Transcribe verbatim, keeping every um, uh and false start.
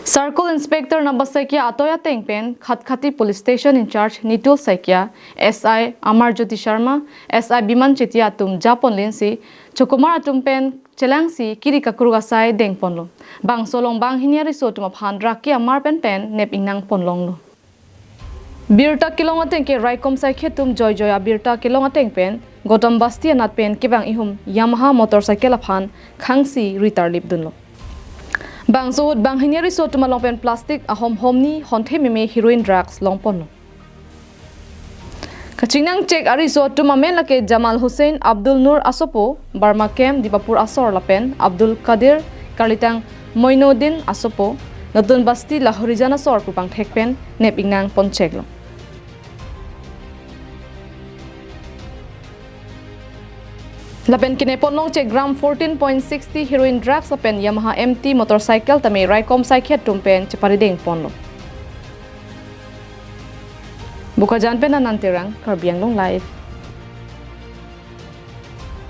Circle Inspector Nabas Saikia atoi ateng pen Khatkhati Police Station in-charge Nitul Saikia, S I Amar Jyoti Sharma, S I Biman Chetia atum japon linsi chokomar atum pen chelangsi kiri kakruk asai dengponlo. Bangso along banghini ariso atum aphan drug ke-amar pen pen nep ingnang ponlonglo. Birta kelong ateng ke raikom saikhi atum joijoi abirta kelong ateng pen Gautam Basti anat pen kevang ihum Yamaha motorcycle aphan khangsi ritarlip dunlo. Bangso ahut banghini ariso atum along pen plastic ahom homni honthe meme heroin drugs longponlo. Kachingnang chek ariso atum amen lake Jamal Hussain, Abdul Nur asopo, Barma Camp, Dipapur asor lapen Abdul Kadir, Karlitang Moinuddin asopo, Notun Basti Lahorijan asor pu pangthek pen nep ingnang poncheklo. Lapen kine ponlong chek gram fourteen point sixty heroin drugs lapen Yamaha M T motorcycle tame raikom saikhi atum pen chepari dengponlo. Bokajan pen Anand Terang, Karbi Anglong Live.